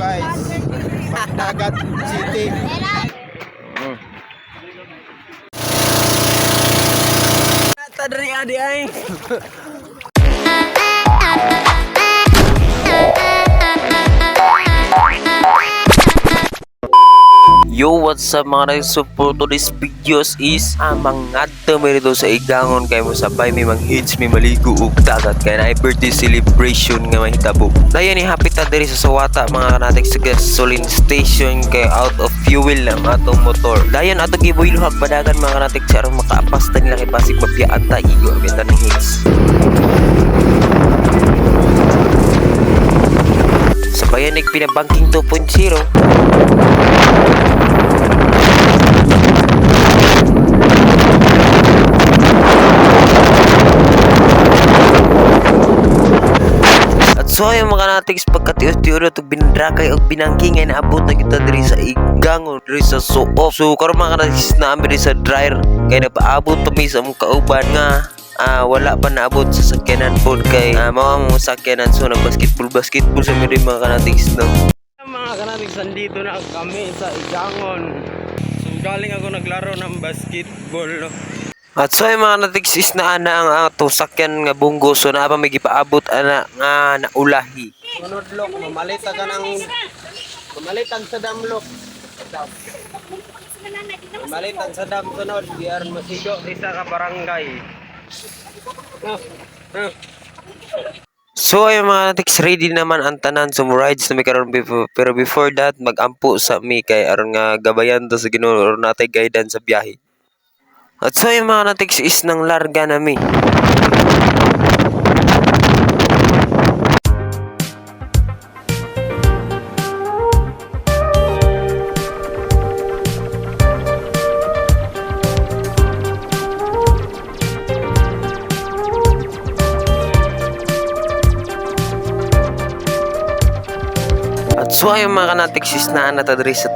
Guys. Dagat City. Tadri adi ay. Yo, what's up mga naging support to this videos is amang ngadto mi dito sa Igangon kay mo sabay may manghits, may maligo og dagat kay naay birthday celebration nga mahitabo. Dayon ni hapit ta diri sa Suwata, mga kanatik, sa gasoline station kay out of fuel na ang atong motor. Dayon ato gibuyluhag padagan, mga kanatik, sa aron makaapas ta nila kay basig mabiyaan ta igo ang benta ng hits. Sa Bayanig Pinabanking 2.0. At so ayun, mga kanatics, pagkatios-tiyo na itong binadrakay o binangking ay naabot na kita diri sa Igangon, diri sa Suop. So karon, mga kanatics, naami diri sa dryer kay napaabot pa mi sa among kauban nga wala pa naabot sa sakyanan po kay mao ang mga sakyanan, so nag basketball basketball sa mi diri, mga kanatics, no. Mga kanatics, andito na kami sa Igangon. So galing ako naglaro ng basketball. No? At so ay, mga kanatics, is naa na ang atong sakyan nga bunggo, so naa pa may gipaabot ana nga naulahi. Sunod lok, mamalita ka ng mamalitag sa damlok. Mamalitag sa dam sunod, di aron masigo isa ka barangay. Ah, ah. So ay, mga natiks, ready naman ang tanan, so rides na mi karon before, pero before that magampo sa mi kay aron nga gabayan ta sa Ginoo aron natay guidance sa biyahe. At so ay, mga natiks, is nang larga na mi. At so ay, mga kanatiks, is naa na ta diri sa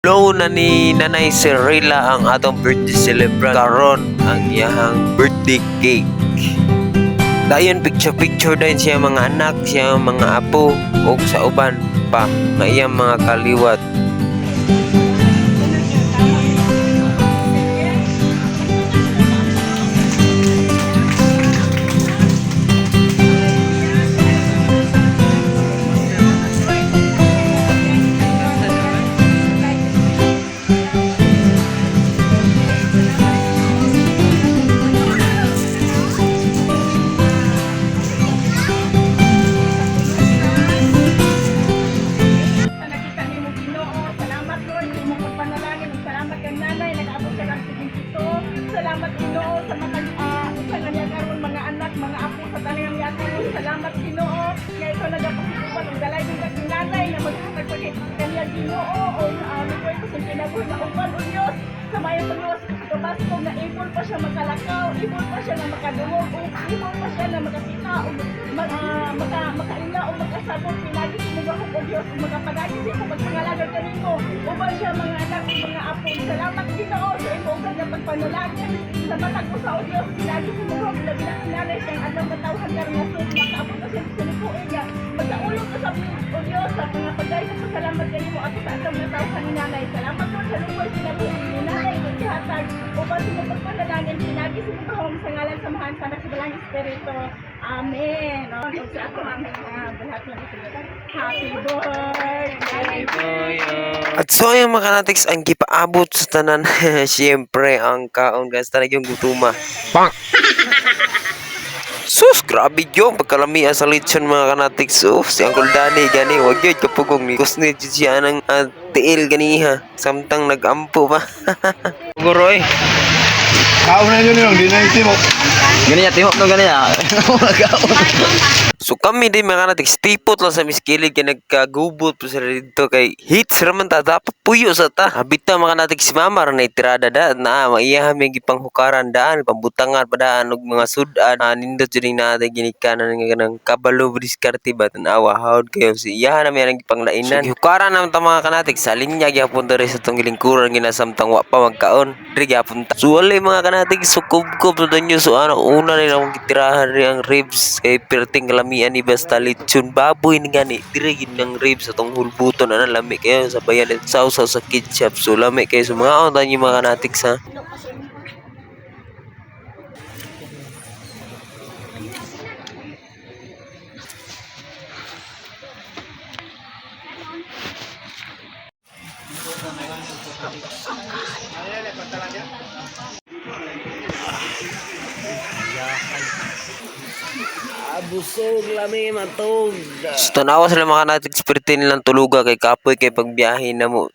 Low na ni Nanay Serila ang atong birthday celebrant karon ang iyahang birthday cake. Dayon picture picture dayon siya mga anak, siya mga apo ug sa uban pa nga iyang mga kaliwat. Sa nakita nimo, Ginoo. Salamat, Lord, sa imong pagpanalangin ug salamat kang nanay nakaabot ka ng 72. Salamat, Ginoo, sa matag usa nga niya karon mga anak, mga apo sa tanang niya karon. Salamat, Ginoo, nga ikaw nagapasikupan ug dalay yung kang nanay nga maghatag pag kaniya, Ginoo, o mikoy ko sa kinabuhi na uban o Dios sa mayong pagluwas ko sa Tabasco nga able pa siya makalakaw, able pa siya nga makadungog, o able pa siya nga makakita o makaila o makasabot pinagi sa imong Diyos, ug magapadayon siya kung magpangalagad kanimo. Uban siya mga anak ug mga apo. Salamat, Ginoo, sa imo ugan nga pagpanalangin sa matag usa, o Diyos, pinagi sa mga labi na si nanay siyang adlaw katawhan karon nga so makaabot na siya sa likuin niya. Magkaulog ka sa o Diyos sa mga pagday sa pasalamat kanimo ato sa adlaw nga tawhan ni nanay. Salamat, Lord, sa lugoy sa kinabuhi ni nanay ug gihatag uban sa imong pagpanalangin pinagi sa imong gahom sa ngalan sa Amahan, sa Anak, sa Balaang Espiritu. Amen. O, ug sa ato aming lahat lang. Happy birthday To you. At so ayun, mga kanatics, ang gipaabot sa tanan, siyempre ang kaon guys, tanan yung gutuma. Sus, grabe yun. Pagkalamian sa lechon, mga kanatics. Uf, si Uncle Danny, gani. Wag yun, kapugong ni. Kusnit siya ng tiil ganiha. Samtang nagampo pa. Guro eh. Kaon na yun yun, di na yung timo. Ganyan, tihok no ganyan. So kami din, mga kanatics, tipot lang sa miskilid kay nagkagubot po sila dito kay hits raman ta dapat puyo sa ta. Habita, mga kanatics, si mama ra na itirada da na maiyahan may gipanghukaran daan, pambutangan pa daan og mga sudan. Nindot jud ning naatay ginikanan nga kanang kabalo diskarte ba tan-awa hawd kayo si iyahan na may ang gipanglainan. So, gihukaran naman ta, mga kanatics, sa linya gyapon diri sa tong gilingkuran ginasamtang wa pa magkaon. Diri gyapon ta. So wala, mga kanatik, so kubkob to danyo. So ano una nila akong gitirahan ri ang ribs kay perting kalamian ni basta lechon baboy ni gani diri gid ng ribs atong hulbuton ana lami kayo sa bayan sausaw sa ketchup. So lami kayo sa mga on tanyo, mga kanatics, ha. Abusog lami matog. So tanawa sila, mga kanatics, perti nilang tuluga kay kapoy kay pagbiyahe na mo.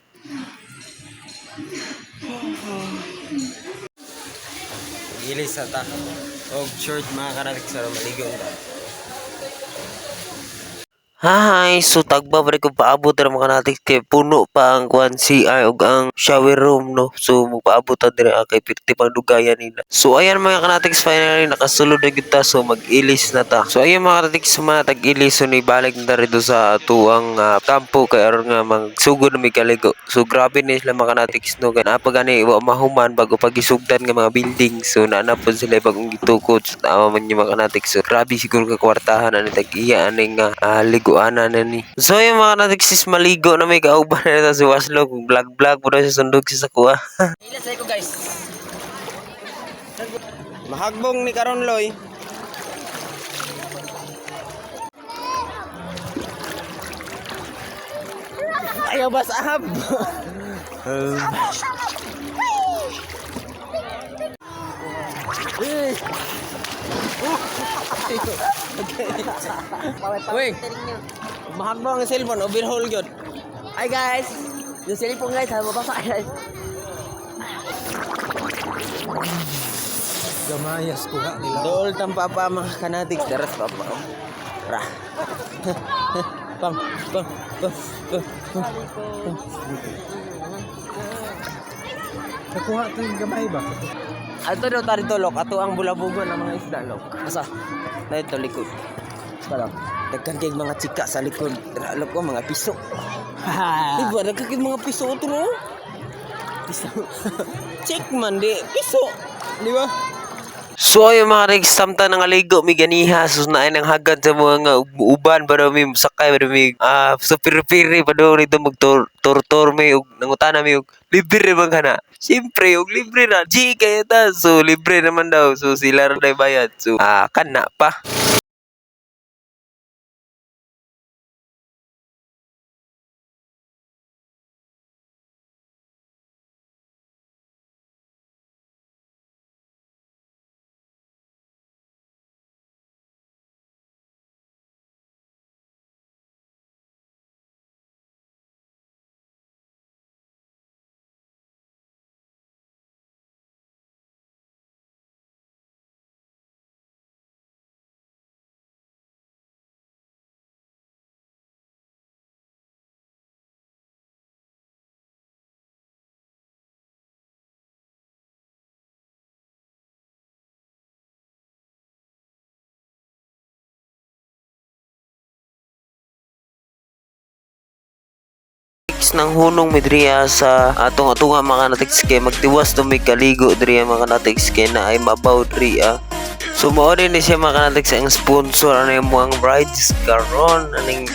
Gilis sa ta. Og short, mga kanatics, aron maligo ta. Hi, so tagba pa rin ko paabot ra, mga kanatik, kay puno pa ang kuan CR ug ang shower room, no. So magpaabot ta diri kay pirti pang dugayan nila. So ayan, mga kanatics, finally nakasulod na gyud ta, so mag-ilis na ta. So ayan, mga kanatics, mga tag-ilis, so nibalik na ta rito sa atuang kampo kay aron nga magsugod na may kaligo. So grabe ni sila, mga kanatics, no, kay naa pa gani wa mahuman bago pagisugdan nga mga building. So naa na pod sila bagong gitukod. So tama man yung mga kanatics. So grabe siguro ka kwartahan ani tag-iya ani nga liguanan na ni. So yung mga kanatics is maligo na may kauban na nito si Waslo kung vlog vlog po na siya sundog siya sa kuha. Ilas ko guys. Mahagbong ni karon loy. Ayaw ba sahab? Uy, mahagbong ang cellphone, overhaul gyud. Hi guys. Yung cellphone guys, ha, mabasa guys. Gamayas kuha nila. Dool tang papa, mga kanatics, daras papa. Ra. Pang, pang, pang, pang. Nakuha ito yung gamay ba? Ato daw tari lok, ato ang bulabugon ng mga isda lok. Asa? Na ito likod. Tara. Daghan kay mga chika sa likod. Dra lok ko mga piso. Di ba daghan kay mga piso to no? Piso. Check man di piso. Di ba? So ayun, mga rigs, samtang nangaligo mi ganiha, so naay nang hagad sa mga nga uban pa daw mi sakay pa daw mi so piri-piri pa daw nito magtor tor mi ug nangutana mi og libre bang kana. Siyempre og libre na G kaya ta, so libre naman daw, so sila ra day bayad, so kana pa. kanatiks, nang hunong mi diriya sa atong atunga mga kanatiks kay magtiwas to mi kaligo diriya mga kanatiks kay na ay mabaw diriya. So mao din ni siya mga kanatiks ang sponsor ano yung mga rides karon aning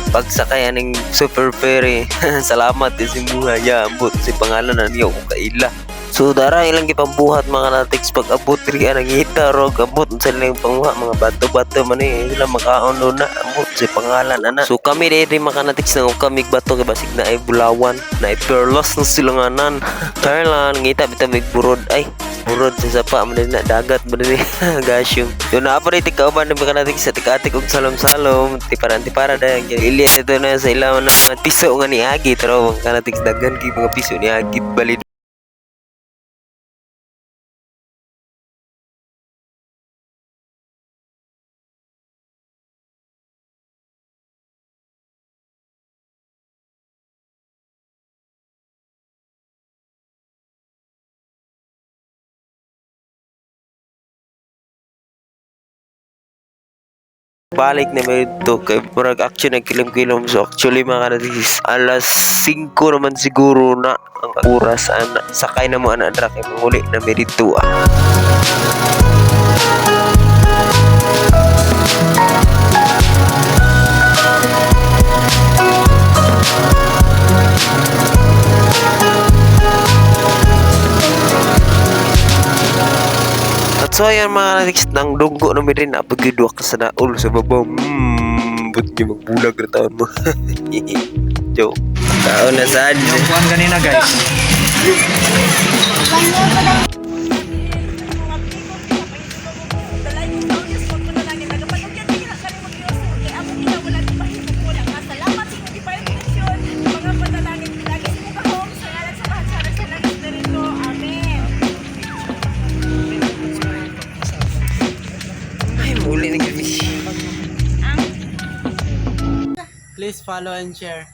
pagsakay aning super ferry. Salamat din si Muha ya ambot si pangalan na niyo kung kaila. So dara ilang gipambuhat mga kanatiks pag abot diri ang ngita rog abot sa ilang panguha mga bato-bato man eh sila makaon do na ambot si pangalan ana. So kami diri mga kanatiks nang kami bato kay basig na ay bulawan na ay perlas na silanganan. Thailand ngita bitaw mig burod ay burod sa sapa man din na dagat man din gasyong. So naa pa rin tikauban ng mga kanatiks sa tikatik og salom-salom tiparan-tipara dahil ilya ito na sa ilaw ng mga piso nga niagi pero mga kanatiks daghan kay mga piso niagi balid. Balik na may dito kay murag action nagkilom-kilom. So actually mga kanatiks, alas 5 naman siguro na ang oras ana. Sakay na mo ana dra kay manguli na may dito ah. At so ayan mga kanatiks, nang dunggo na may rin napagidwa ka sa naul sa babaw. Ba't di magbulag na taon mo? Joke. Taon na sad. Yung kuan ganina guys. Salamat sa inyong proteksyon, mga panalangin lagi sa inyong kahom, sa ngalan sa Mahal sa ng Espiritu. Amen. Ay, muli na gabi. Please follow and share.